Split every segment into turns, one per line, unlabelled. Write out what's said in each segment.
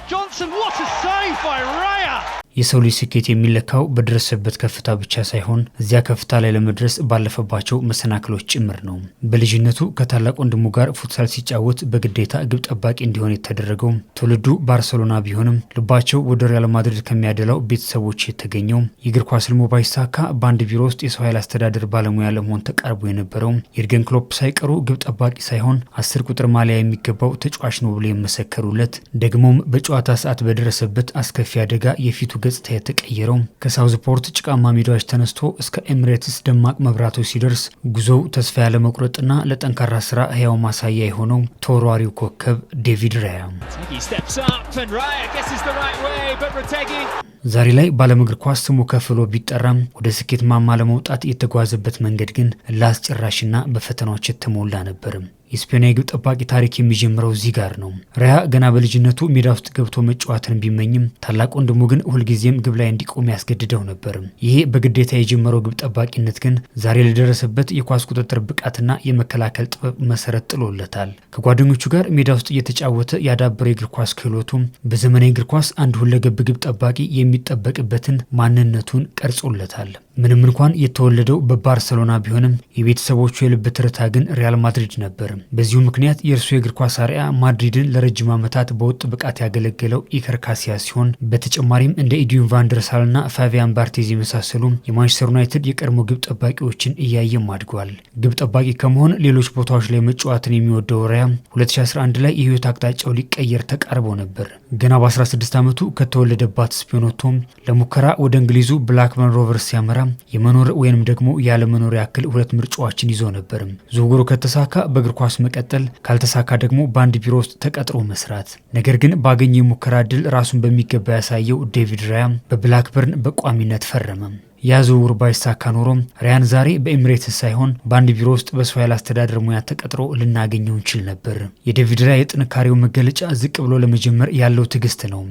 Johnson, what a save by Raya!
የሰው ልጅ ስኬት የሚለካው በደረሰበት ከፍታ ብቻ ሳይሆን እዚያ ከፍታ ላይ ለመድረስ ባለፈባቸው መሰናክሎች ጭምር ነው። በልጅነቱ ከታላቅ ወንድሙ ጋር ፉትሳል ሲጫወት በግዴታ ግብ ጠባቂ እንዲሆን የተደረገው፣ ትውልዱ ባርሰሎና ቢሆንም ልባቸው ወደ ሪያል ማድሪድ ከሚያደላው ቤተሰቦች የተገኘው፣ የእግር ኳስ ህልሙ ባይሳካ በአንድ ቢሮ ውስጥ የሰው ኃይል አስተዳደር ባለሙያ ለመሆን ተቃርቦ የነበረው፣ የርገን ክሎፕ ሳይቀሩ ግብ ጠባቂ ሳይሆን 10 ቁጥር ማሊያ የሚገባው ተጫዋች ነው ብሎ የመሰከሩለት፣ ደግሞም በጨዋታ ሰዓት በደረሰበት አስከፊ አደጋ የፊቱ ገጽታ የተቀየረው፣ ከሳውዝፖርት ጭቃማ ሜዳዎች ተነስቶ እስከ ኤሚሬትስ ደማቅ መብራቶች ሲደርስ ጉዞው ተስፋ ያለመቁረጥና ለጠንካራ ስራ ህያው ማሳያ የሆነው ተወርዋሪው ኮከብ ዴቪድ ራያ
Retegui steps up and Raya guesses the right way, but Retegui
ዛሬ ላይ በዓለም እግር ኳስ ስሙ ከፍ ብሎ ቢጠራም ወደ ስኬት ማማ ለመውጣት የተጓዘበት መንገድ ግን እልህ አስጨራሽና በፈተናዎች የተሞላ ነበር። የስፔናዊ ግብ ጠባቂ ታሪክ የሚጀምረው እዚህ ጋር ነው። ራያ ገና በልጅነቱ ሜዳ ውስጥ ገብቶ መጫወትን ቢመኝም ታላቅ ወንድሙ ግን ሁልጊዜም ግብ ላይ እንዲቆም ያስገድደው ነበር። ይሄ በግዴታ የጀመረው ግብ ጠባቂነት ግን ዛሬ ለደረሰበት የኳስ ቁጥጥር ብቃትና የመከላከል ጥበብ መሰረት ጥሎለታል። ከጓደኞቹ ጋር ሜዳ ውስጥ እየተጫወተ ያዳበረው የእግር ኳስ ክህሎቱ በዘመናዊ እግር ኳስ አንድ ሁለገብ ግብ ጠባቂ የሚጠበቅበትን ማንነቱን ቀርጾለታል። ምንም እንኳን የተወለደው በባርሰሎና ቢሆንም የቤተሰቦቹ የልብ ትርታ ግን ሪያል ማድሪድ ነበር። በዚሁ ምክንያት የእርሱ የእግር ኳስ አርአያ ማድሪድን ለረጅም ዓመታት በወጥ ብቃት ያገለገለው ኢከር ካሲያስ ሲሆን በተጨማሪም እንደ ኤድዊን ቫንደርሳርና ፋቢያን ባርቴዝ የመሳሰሉ የማንቸስተር ዩናይትድ የቀድሞ ግብ ጠባቂዎችን እያየም አድጓል። ግብ ጠባቂ ከመሆን ሌሎች ቦታዎች ላይ መጫወትን የሚወደው ራያ 2011 ላይ የህይወት አቅጣጫው ሊቀየር ተቃርቦ ነበር። ገና በ16 ዓመቱ ከተወለደባት ስፔን ወጥቶ ለሙከራ ወደ እንግሊዙ ብላክበርን ሮቨርስ ሲያመራ የመኖር ወይንም ደግሞ ያለመኖር ያክል ሁለት ምርጫዎችን ይዞ ነበር። ዝውውሩ ከተሳካ በእግር ኳስ መቀጠል፣ ካልተሳካ ደግሞ በአንድ ቢሮ ውስጥ ተቀጥሮ መስራት። ነገር ግን ባገኘው የሙከራ እድል ራሱን በሚገባ ያሳየው ዴቪድ ራያ በብላክበርን በቋሚነት ፈረመ። ያ ዝውውር ባይሳካ ኖሮ ራያን ዛሬ በኤሚሬትስ ሳይሆን በአንድ ቢሮ ውስጥ በሰው ኃይል አስተዳደር ሙያ ተቀጥሮ ልናገኘው እንችል ነበር። የዴቪድ ራያ የጥንካሬው መገለጫ ዝቅ ብሎ ለመጀመር ያለው ትዕግስት ነው።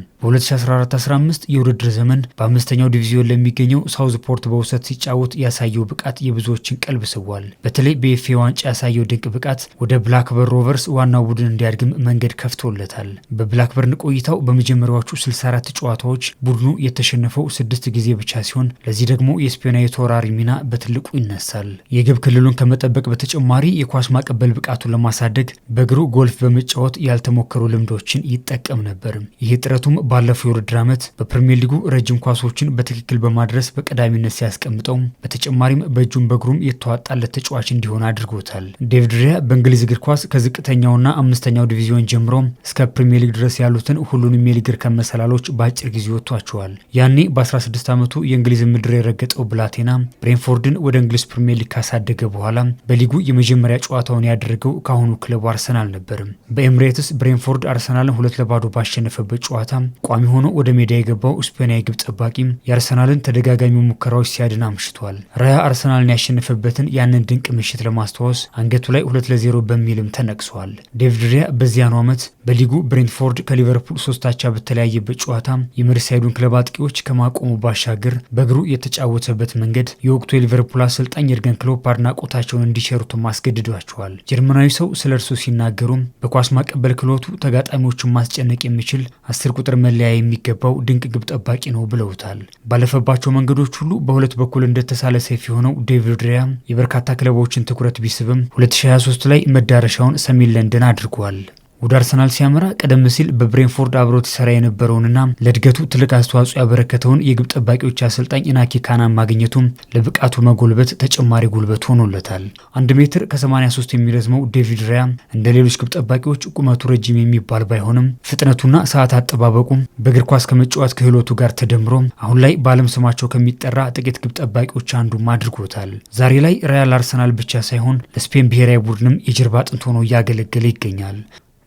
በ2014/15 የውድድር ዘመን በአምስተኛው ዲቪዚዮን ለሚገኘው ሳውዝፖርት በውሰት ሲጫወት ያሳየው ብቃት የብዙዎችን ቀልብ ስቧል። በተለይ በኤፍኤ ዋንጫ ያሳየው ድንቅ ብቃት ወደ ብላክበርን ሮቨርስ ዋናው ቡድን እንዲያድግም መንገድ ከፍቶለታል። በብላክበርን ቆይታው በመጀመሪያዎቹ 64 ጨዋታዎች ቡድኑ የተሸነፈው ስድስት ጊዜ ብቻ ሲሆን ለዚህ ደግሞ የስፔናዊ ተወራሪ ሚና በትልቁ ይነሳል። የግብ ክልሉን ከመጠበቅ በተጨማሪ የኳስ ማቀበል ብቃቱን ለማሳደግ በእግሩ ጎልፍ በመጫወት ያልተሞከሩ ልምዶችን ይጠቀም ነበር። ይህ ጥረቱም ባለፈው የውድድር ዓመት በፕሪሚየር ሊጉ ረጅም ኳሶችን በትክክል በማድረስ በቀዳሚነት ሲያስቀምጠው፣ በተጨማሪም በእጁም በእግሩም የተዋጣለት ተጫዋች እንዲሆን አድርጎታል። ዴቪድ ራያ በእንግሊዝ እግር ኳስ ከዝቅተኛውና አምስተኛው ዲቪዚዮን ጀምሮ እስከ ፕሪሚየር ሊግ ድረስ ያሉትን ሁሉንም የሊግ እርከን መሰላሎች በአጭር ጊዜ ወጥቷቸዋል። ያኔ በ16 ዓመቱ የእንግሊዝ ምድር የረገጠው ብላቴና ብሬንፎርድን ወደ እንግሊዝ ፕሪሚየር ሊግ ካሳደገ በኋላ በሊጉ የመጀመሪያ ጨዋታውን ያደረገው ከአሁኑ ክለቡ አርሰናል ነበር። በኤምሬትስ ብሬንፎርድ አርሰናልን 2-0 ባሸነፈበት ጨዋታ ቋሚ ሆኖ ወደ ሜዳ የገባው ስፔናዊ ግብ ጠባቂ የአርሰናልን ተደጋጋሚ ሙከራዎች ሲያድን አምሽቷል። ራያ አርሰናልን ያሸነፈበትን ያንን ድንቅ ምሽት ለማስታወስ አንገቱ ላይ 2-0 በሚልም ተነቅሷል። ዴቪድ ራያ በዚያኑ ዓመት በሊጉ ብሬንትፎርድ ከሊቨርፑል 3 አቻ በተለያየበት ጨዋታ የመርሳይዱን ክለብ አጥቂዎች ከማቆሙ ባሻገር በእግሩ የተጫወተበት መንገድ የወቅቱ የሊቨርፑል አሰልጣኝ የርገን ክሎፕ አድናቆታቸውን እንዲቸሩትም አስገድዷቸዋል። ጀርመናዊ ሰው ስለ እርሱ ሲናገሩም በኳስ ማቀበል ክህሎቱ ተጋጣሚዎቹን ማስጨነቅ የሚችል 10 ቁጥር መለያ የሚገባው ድንቅ ግብ ጠባቂ ነው ብለውታል። ባለፈባቸው መንገዶች ሁሉ በሁለት በኩል እንደተሳለ ሰይፍ የሆነው ዴቪድ ራያ የበርካታ ክለቦችን ትኩረት ቢስብም 2023 ላይ መዳረሻውን ሰሜን ለንደን አድርጓል። ወደ አርሰናል ሲያመራ ቀደም ሲል በብሬንፎርድ አብሮት ሲሰራ የነበረውንና ለእድገቱ ትልቅ አስተዋጽኦ ያበረከተውን የግብ ጠባቂዎች አሰልጣኝ ኢናኪ ካናን ማግኘቱም ለብቃቱ መጎልበት ተጨማሪ ጉልበት ሆኖለታል። 1 ሜትር ከ83 የሚረዝመው ዴቪድ ራያ እንደ ሌሎች ግብ ጠባቂዎች ቁመቱ ረጅም የሚባል ባይሆንም ፍጥነቱና ሰዓት አጠባበቁ በእግር ኳስ ከመጫወት ክህሎቱ ጋር ተደምሮ አሁን ላይ በዓለም ስማቸው ከሚጠራ ጥቂት ግብ ጠባቂዎች አንዱም አድርጎታል። ዛሬ ላይ ራያ ለአርሰናል ብቻ ሳይሆን ለስፔን ብሔራዊ ቡድንም የጀርባ አጥንት ሆኖ እያገለገለ ይገኛል።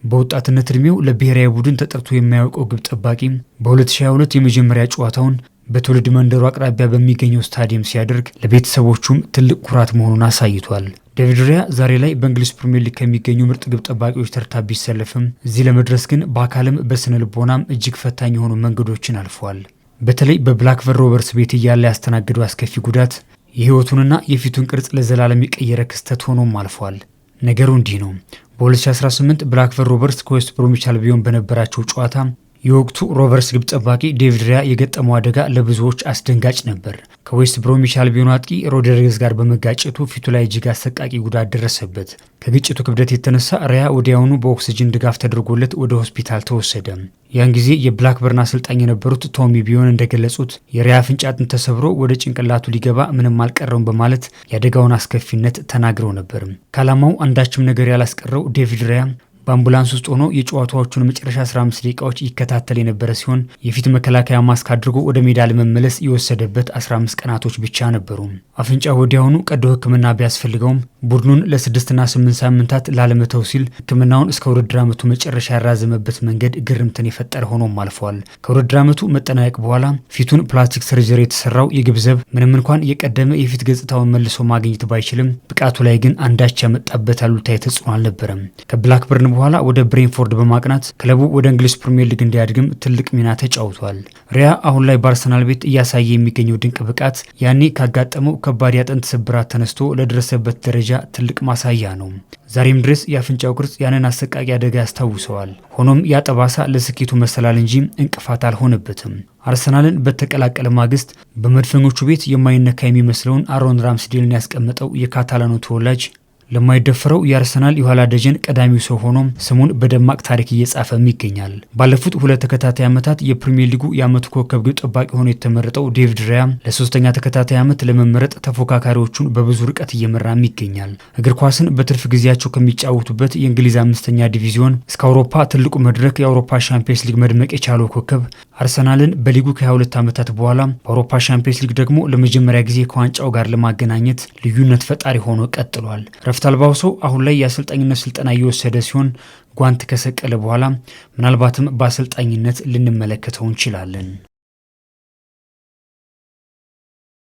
በወጣትነት እድሜው ለብሔራዊ ቡድን ተጠርቶ የማያውቀው ግብ ጠባቂ በ2022 የመጀመሪያ ጨዋታውን በትውልድ መንደሩ አቅራቢያ በሚገኘው ስታዲየም ሲያደርግ ለቤተሰቦቹም ትልቅ ኩራት መሆኑን አሳይቷል። ዴቪድ ራያ ዛሬ ላይ በእንግሊዝ ፕሪምየር ሊግ ከሚገኙ ምርጥ ግብ ጠባቂዎች ተርታ ቢሰለፍም እዚህ ለመድረስ ግን በአካልም በስነ ልቦናም እጅግ ፈታኝ የሆኑ መንገዶችን አልፏል። በተለይ በብላክበርን ሮቨርስ ቤት እያለ ያስተናገደው አስከፊ ጉዳት የሕይወቱንና የፊቱን ቅርጽ ለዘላለም የቀየረ ክስተት ሆኖም አልፏል። ነገሩ እንዲህ ነው። በ2018 ብላክበርን ሮቨርስ ከዌስት ብሮሚች አልቢዮን በነበራቸው ጨዋታ የወቅቱ ሮቨርስ ግብ ጠባቂ ዴቪድ ሪያ የገጠመው አደጋ ለብዙዎች አስደንጋጭ ነበር። ከዌስት ብሮሚች አልቢዮን አጥቂ ሮድሪጌዝ ጋር በመጋጨቱ ፊቱ ላይ እጅግ አሰቃቂ ጉዳት ደረሰበት። ከግጭቱ ክብደት የተነሳ ሪያ ወዲያውኑ በኦክስጅን ድጋፍ ተደርጎለት ወደ ሆስፒታል ተወሰደ። ያን ጊዜ የብላክበርን አሰልጣኝ የነበሩት ቶሚ ቢዮን እንደገለጹት የሪያ አፍንጫ አጥንት ተሰብሮ ወደ ጭንቅላቱ ሊገባ ምንም አልቀረውም በማለት የአደጋውን አስከፊነት ተናግረው ነበር። ከዓላማው አንዳችም ነገር ያላስቀረው ዴቪድ ሪያ በአምቡላንስ ውስጥ ሆኖ የጨዋታዎቹን መጨረሻ 15 ደቂቃዎች ይከታተል የነበረ ሲሆን፣ የፊት መከላከያ ማስክ አድርጎ ወደ ሜዳ ለመመለስ የወሰደበት 15 ቀናቶች ብቻ ነበሩ። አፍንጫ ወዲያውኑ ቀዶ ሕክምና ቢያስፈልገውም ቡድኑን ለ6ና 8 ሳምንታት ላለመተው ሲል ሕክምናውን እስከ ውድድር ዓመቱ መጨረሻ ያራዘመበት መንገድ ግርምትን የፈጠረ ሆኖም አልፏል። ከውድድር ዓመቱ መጠናቀቅ በኋላ ፊቱን plastic surgery የተሰራው የግብ ዘብ ምንም እንኳን የቀደመ የፊት ገጽታውን መልሶ ማግኘት ባይችልም፣ ብቃቱ ላይ ግን አንዳች ያመጣበት አሉታዊ ተጽዕኖ አልነበረም። ከብላክበርን በኋላ ወደ ብሬንፎርድ በማቅናት ክለቡ ወደ እንግሊዝ ፕሪምየር ሊግ እንዲያድግም ትልቅ ሚና ተጫውቷል። ሪያ አሁን ላይ በአርሰናል ቤት እያሳየ የሚገኘው ድንቅ ብቃት ያኔ ካጋጠመው ከባድ የአጥንት ስብራት ተነስቶ ለደረሰበት ደረጃ ትልቅ ማሳያ ነው። ዛሬም ድረስ የአፍንጫው ቅርጽ ያንን አሰቃቂ አደጋ ያስታውሰዋል። ሆኖም ያ ጠባሳ ለስኬቱ መሰላል እንጂ እንቅፋት አልሆነበትም። አርሰናልን በተቀላቀለ ማግስት በመድፈኞቹ ቤት የማይነካ የሚመስለውን አሮን ራምስዴልን ያስቀመጠው የካታላኑ ተወላጅ ለማይደፈረው የአርሰናል የኋላ ደጀን ቀዳሚው ሰው ሆኖ ስሙን በደማቅ ታሪክ እየጻፈም ይገኛል። ባለፉት ሁለት ተከታታይ ዓመታት የፕሪሚየር ሊጉ የዓመቱ ኮከብ ግብ ጠባቂ ሆኖ የተመረጠው ዴቪድ ራያ ለሶስተኛ ተከታታይ ዓመት ለመመረጥ ተፎካካሪዎቹን በብዙ ርቀት እየመራም ይገኛል። እግር ኳስን በትርፍ ጊዜያቸው ከሚጫወቱበት የእንግሊዝ አምስተኛ ዲቪዚዮን እስከ አውሮፓ ትልቁ መድረክ የአውሮፓ ሻምፒየንስ ሊግ መድመቅ የቻለው ኮከብ አርሰናልን በሊጉ ከ22 ዓመታት በኋላ፣ በአውሮፓ ሻምፒየንስ ሊግ ደግሞ ለመጀመሪያ ጊዜ ከዋንጫው ጋር ለማገናኘት ልዩነት ፈጣሪ ሆኖ ቀጥሏል። ረፍት አልባው ሰው አሁን ላይ የአሰልጣኝነት ስልጠና እየወሰደ ሲሆን፣ ጓንት ከሰቀለ በኋላ ምናልባትም በአሰልጣኝነት ልንመለከተው እንችላለን።